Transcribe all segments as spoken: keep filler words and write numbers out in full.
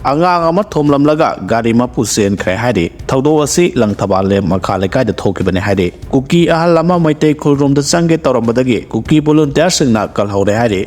ꯑꯉꯥꯡ ꯑꯃ ꯊꯣꯝꯂꯝꯂꯒ ꯒꯥꯔꯤ ꯃꯄꯨ ꯆꯦꯟꯈ꯭ꯔꯦ ꯍꯥꯏꯔꯤ꯫ ꯊꯧꯗꯣꯛ ꯑꯁꯤ ꯂꯪꯊꯕꯥꯜ ꯂꯦꯝ ꯃꯈꯥ ꯂꯩꯀꯥꯏꯗ ꯊꯣꯛꯈꯤꯕꯅꯤ ꯍꯥꯏꯔꯤ꯫ ꯀꯨꯀꯤ ꯑꯍꯜ ꯑꯃ ꯃꯩꯇꯩ ꯈꯨꯜꯔꯣꯝꯗ ꯆꯪꯒꯦ ꯇꯧꯔꯝꯕꯗꯒꯤ ꯀꯨꯀꯤ ꯚꯣꯂꯨꯟꯇꯤꯌꯔꯁꯤꯡꯅ ꯀꯜꯍꯧꯔꯦ ꯍꯥꯏꯔꯤ꯫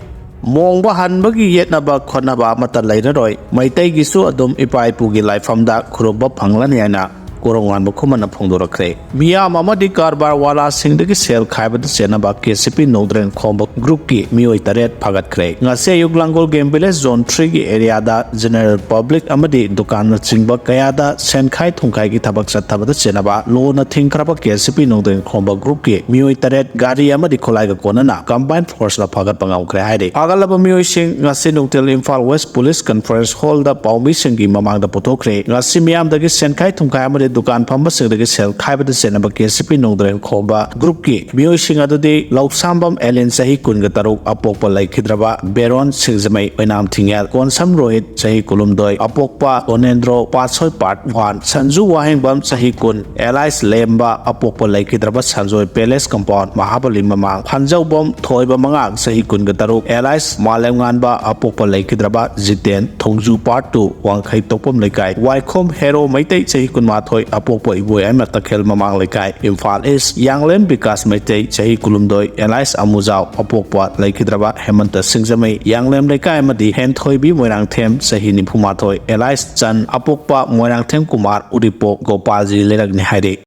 ꯃꯣꯡꯕ ꯍꯟꯕꯒꯤ ꯌꯦꯠꯅꯕ ꯈꯣꯠꯅꯕ ꯑꯃꯠꯇ ꯂꯩꯔꯔꯣꯏ, ꯃꯩꯇꯩꯒꯤꯁꯨ ꯑꯗꯨꯝ ꯏꯄꯥ ꯏꯄꯨꯒꯤ ꯂꯥꯏꯐꯝꯗ ꯈꯨꯔꯨꯝꯕ ꯐꯪꯂꯅꯤ ꯍꯥꯏꯅ ꯀꯣꯔꯧꯉꯥꯟꯕ ꯈꯨꯃꯟꯅ ꯐꯣꯡꯗꯣꯔꯛꯈ꯭ꯔꯦ꯫ ꯃꯤꯌꯥꯝ ꯑꯃꯗꯤ ꯀꯔꯕꯥꯔ ꯋꯥꯂꯥꯁꯤꯡꯗꯒꯤ ꯁꯦꯜ ꯈꯥꯏꯕꯗ ꯆꯦꯟꯅꯕ ꯀꯦ ꯁꯤ ꯄꯤ ꯅꯣꯡꯗ꯭ꯔꯦꯟ ꯈꯣꯝꯕ ꯒ꯭ꯔꯨꯞꯀꯤ ꯃꯤꯑꯣꯏ ꯇꯔꯦꯠ ꯐꯥꯒꯠꯈ꯭ꯔꯦ꯫ ꯉꯁꯤ ꯑꯌꯨꯛ ꯂꯥꯡꯒꯣꯜ ꯒꯦꯝ ꯚꯤꯂꯦꯖ ꯖꯣꯟ ꯊ꯭ꯔꯤꯒꯤ ꯑꯦꯔꯤꯌꯥꯗ ꯖꯦꯅꯦꯔꯦꯜ ꯄꯕ꯭ꯂꯤꯛ ꯑꯃꯗꯤ ꯗꯨꯀꯥꯟꯅꯆꯤꯡꯕ ꯀꯌꯥꯗ ꯁꯦꯟꯈꯥꯏ ꯊꯨꯝꯈꯥꯏꯒꯤ ꯊꯕꯛ ꯆꯠꯊꯕꯗ ꯆꯦꯟꯅꯕ ꯂꯣꯟꯅ ꯊꯤꯡꯈ꯭ꯔꯕ ꯀꯦ ꯁꯤ ꯄꯤ ꯅꯣꯡꯗ꯭ꯔꯦꯟ ꯈꯣꯝꯕ ꯒ꯭ꯔꯨꯞꯀꯤ ꯃꯤꯑꯣꯏ ꯇꯔꯦꯠ ꯒꯥꯔꯤ ꯑꯃꯗꯤ ꯈꯨꯠꯂꯥꯏꯒ ꯀꯣꯟꯅꯅ ꯀꯝꯕꯥꯏꯟ ꯐꯣꯔꯁꯅ ꯐꯥꯒꯠꯄ ꯉꯝꯈ꯭ꯔꯦ ꯍꯥꯏꯔꯤ꯫ ꯐꯥꯒꯠꯂꯕ ꯃꯤꯑꯣꯏꯁꯤꯡ ꯉꯁꯤ ꯅꯨꯡꯊꯤꯜ ꯏꯝꯐꯥꯜ ꯋꯦꯁ ꯄꯨꯂꯤꯁ ꯀꯟꯐꯔꯦꯟꯁ ꯍꯣꯜꯗ ꯄꯥꯎꯃꯤꯁꯤꯡꯒꯤ ꯃꯃꯥꯡꯗ ꯄꯨꯊꯣꯛꯈ꯭ꯔꯦ꯫ ꯉꯁꯤ ꯃꯤꯌꯥꯝꯗꯒꯤ ꯁꯦꯟꯈꯥꯏ ꯊꯨꯝꯈꯥꯏ ꯑꯃꯗꯤ ꯗꯨꯀꯥꯟ ꯐꯝꯕꯁꯤꯡꯗꯒꯤ ꯁꯦꯜ ꯈꯥꯏꯕꯗ ꯆꯦꯟꯅꯕ ꯀꯦ ꯁꯤ ꯄꯤ ꯅꯣꯡꯗ꯭ꯔꯦꯟ ꯈꯣꯝꯕ ꯒ꯭ꯔꯨꯞꯀꯤ ꯃꯤꯑꯣꯏꯁꯤꯡ ꯑꯗꯨꯗꯤ ꯂꯧꯁꯥꯝꯕꯝ ꯑꯦꯂꯤꯟ ꯆꯍꯤ ꯀꯨꯟꯒ ꯇꯔꯨꯛ ꯑꯄꯣꯛꯄ ꯂꯩꯈꯤꯗ꯭ꯔꯕ, ꯕꯦꯔꯣꯟ ꯁꯤꯡꯖꯃꯩ ꯑꯣꯏꯅꯥꯝ ꯊꯤꯡꯉꯦꯜ, ꯀꯣꯟꯁꯝ ꯔꯣꯍꯤꯠ ꯆꯍꯤ ꯀꯨꯟꯍꯨꯝꯗꯣꯏ ꯑꯄꯣꯛꯄ, ꯀꯣꯅꯦꯟꯗ꯭ꯔꯣ ꯄꯥꯠꯁꯣꯏ ꯄꯥꯔꯠ ꯋꯥꯟ, ꯁꯟꯖꯨ ꯋꯥꯍꯦꯡꯕꯝ ꯆꯍꯤ ꯀꯨꯟ, ꯑꯦꯂꯥꯏꯁ ꯂꯦꯝꯕ ꯑꯄꯣꯛꯄ ꯂꯩꯈꯤꯗ꯭ꯔꯕ, ꯁꯟꯖꯣꯏ ꯄꯦꯂꯦꯁ ꯀꯝꯄꯥꯎꯟ ꯃꯍꯥꯕꯂꯤ ꯃꯃꯥꯡ, ꯐꯟꯖꯧꯕꯝ ꯊꯣꯏꯕ ꯃꯉꯥꯡ ꯆꯍꯤ ꯀꯨꯟꯒ ꯇꯔꯨꯛ, ꯑꯦꯂꯥꯏꯁ ꯃꯥꯂꯦꯝꯉꯥꯟꯕ ꯑꯄꯣꯛꯄ ꯂꯩꯈꯤꯗ꯭ꯔꯕ, ꯖꯤꯇꯦꯟ ꯊꯣꯡꯖꯨ ꯄꯥꯔꯠ ꯇꯨ ꯋꯥꯡꯈꯩ ꯇꯣꯛꯄꯝ ꯂꯩꯀꯥꯏ, ꯋꯥꯏꯈꯣꯝ ꯍꯦꯔꯣ ꯃꯩꯇꯩ ꯆꯍꯤ ꯀꯨꯟꯃꯥꯊꯣꯏ ꯑꯄꯣꯛꯄ ꯏꯕꯣꯌꯥꯏꯃ ꯇꯈꯦꯜ ꯃꯃꯥꯡ ꯂꯩꯀꯥꯏ, ꯏꯝꯐꯥꯜ ꯏꯁ, ꯌꯥꯡꯂꯦꯝ ꯕꯤꯀꯥꯁ ꯃꯩꯇꯩ ꯆꯍꯤ ꯀꯨꯟꯍꯨꯝꯗꯣꯏ, ꯑꯦꯂꯥꯏꯁ ꯑꯃꯨꯖꯥꯎ ꯑꯄꯣꯛꯄ ꯂꯩꯈꯤꯗ꯭ꯔꯕ, ꯍꯦꯃꯟꯇ ꯁꯤꯡꯖꯃꯩ ꯌꯥꯡꯂꯦꯝ ꯂꯩꯀꯥꯏ ꯑꯃꯗꯤ ꯍꯦꯟꯊꯣꯏꯕꯤ ꯃꯣꯏꯔꯥꯡꯊꯦꯝ ꯆꯍꯤ ꯅꯤꯐꯨꯃꯥꯊꯣꯏ, ꯑꯦꯂꯥꯏꯁ ꯆꯟ ꯑꯄꯣꯛꯄ ꯃꯣꯏꯔꯥꯡꯊꯦꯝ ꯀꯨꯃꯥꯔ ꯎꯔꯤꯄꯣꯛ ꯒꯣꯄꯥꯜꯖꯤ ꯂꯩꯔꯛꯅꯤ ꯍꯥꯏꯔꯤ꯫